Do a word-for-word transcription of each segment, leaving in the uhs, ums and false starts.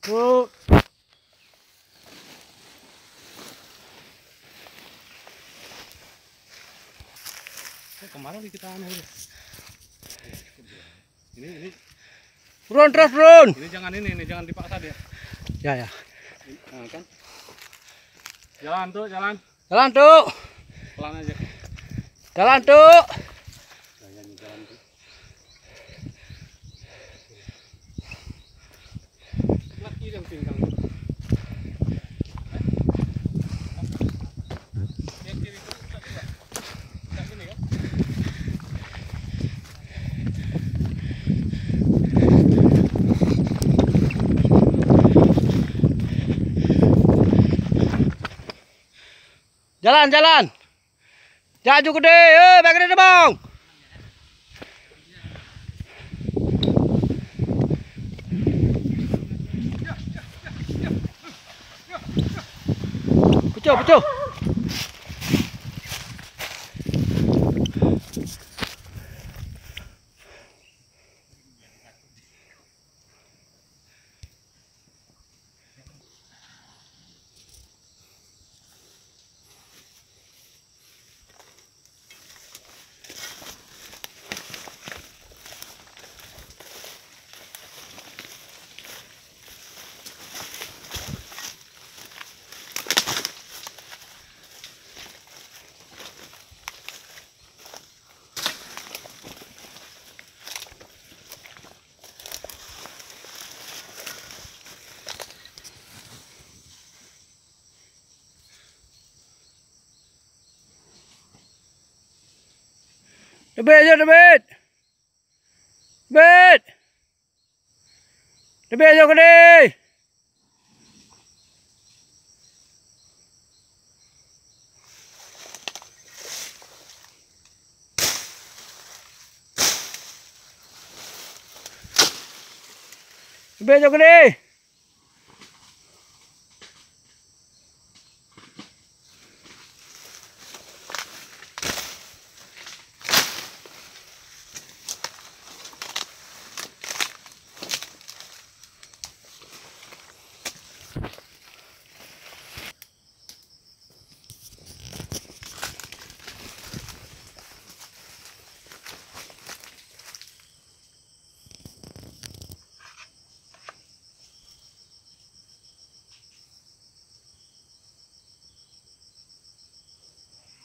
Tuh. Kemarin kita anu. Ini, ini. Turun terus, turun. Ini jangan ini, ini jangan dipaksa dia. Ya, ya. Nah, kan? Jalan tuh, jalan. Jalan tuh. Pelan aja. Jalan tuh. Nah, ini jalan tuh. Jalan, jalan. Jak aju keudeh, eh, bèk keudeh teubang. Pucôh, pucôh. Teubiet, jom teubiet. Teubiet. Teubiet, jom keudeh. Teubiet, jom keudeh.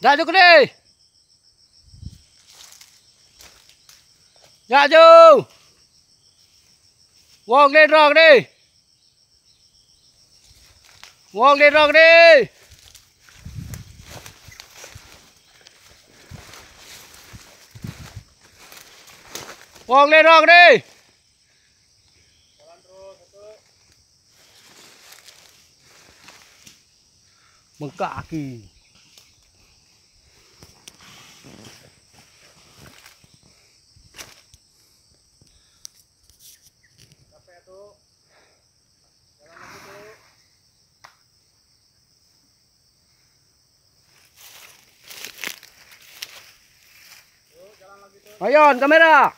Jak ju keudeh. Jak ju. Woe keudeh, droe keudeh. Woe keudeh, droe keudeh. Woe keudeh, droe keudeh. Bengkak kaki. Ayon, kamera.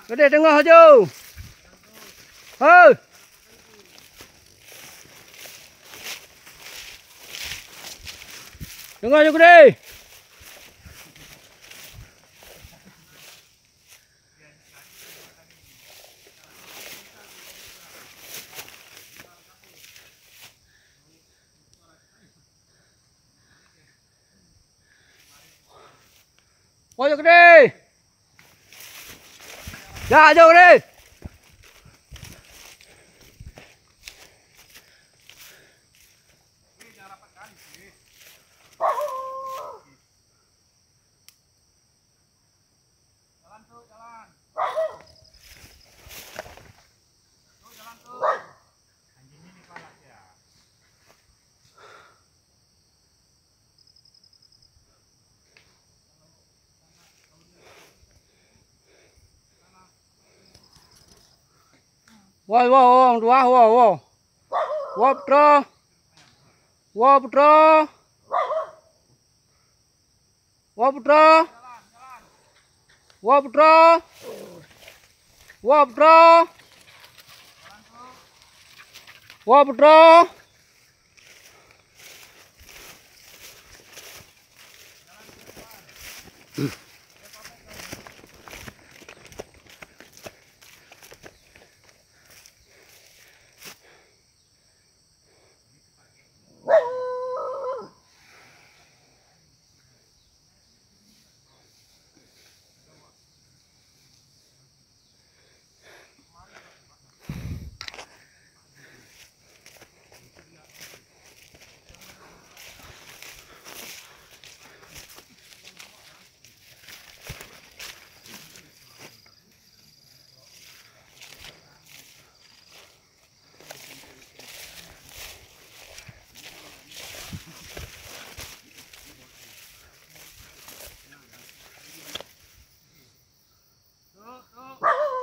Keudeh teungoh ju. Hei. Teungoh ju keudeh. Woe ju keudeh. Jak ju keudeh. Woe, woe, woe, meutuah, woe, woe. Woe, putroe. Woe, putroe. Woe, putroe. Woe, putroe. Woe, putroe. Woe, putroe.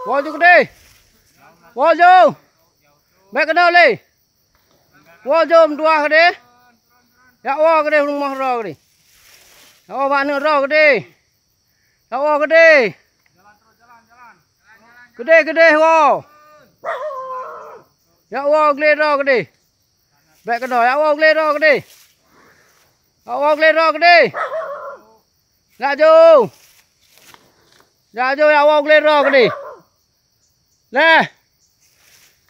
Woe ju keudeh. Woe ju. Bèk keunoe lé. Woe ju meutuah keudeh. Jak woe keudeh rumoh droe keudeh. Jak woe bak aneuk droe keudeh. Jak woe keudeh. Keudeh, keudeh woe. Jak woe glé droe keudeh. Bèk keunoe, jak woe glé droe keudeh. Jak woe glé droe keudeh. Jak ju. Jak ju, jak woe glé droe keudeh. Leh.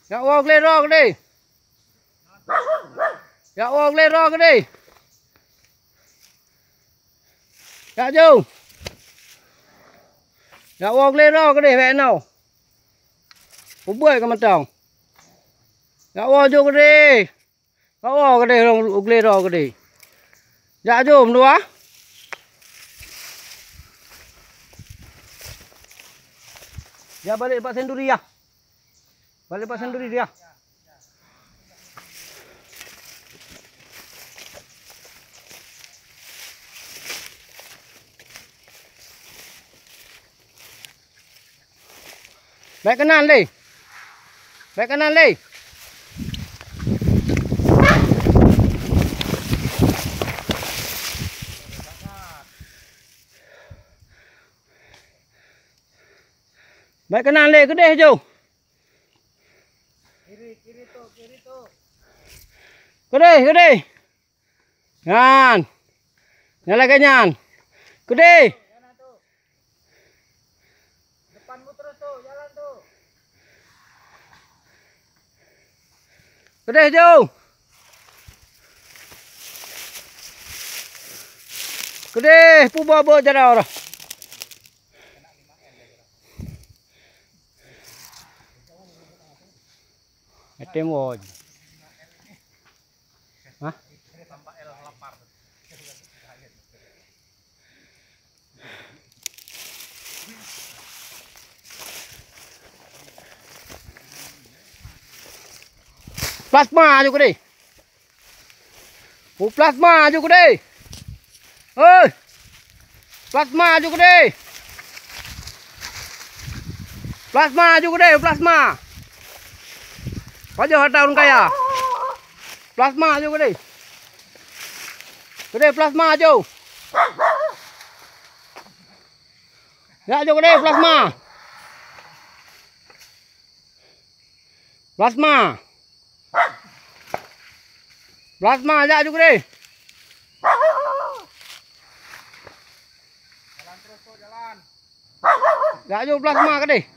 Jak woe glé droe keudeh. Jak woe glé droe keudeh. Jak ju. Jak woe glé droe keudeh bèk keunoe. Peubuet keu mantong. Jak woe ju keudeh. Jak woe keudeh, glé droe keudeh. Jak ju meutuah. Jak balek bak senduri yah. Balek bak senduri yah. Bèk keunan lé. Bèk keunan lé. Bèk keunan lé, keudeh ju. Keudeh, keudeh. Nyan. Nyan lagèe nyan. Keudeh. Keudeh ju. Keudeh, peubuet-buet jaroe. Etem woe. Hah? Plasma aju keudeh. Oh, plasma aju keudeh. Oi. Plasma aju keudeh. Plasma aju keudeh, plasma. Pajoh hareuta ureueng kaya. Plasma aju keudeh. Keudeh plasma aju. Ya, aju keudeh plasma. Plasma. Plasma, jak ju keudeh. Jak ju plasma keudeh.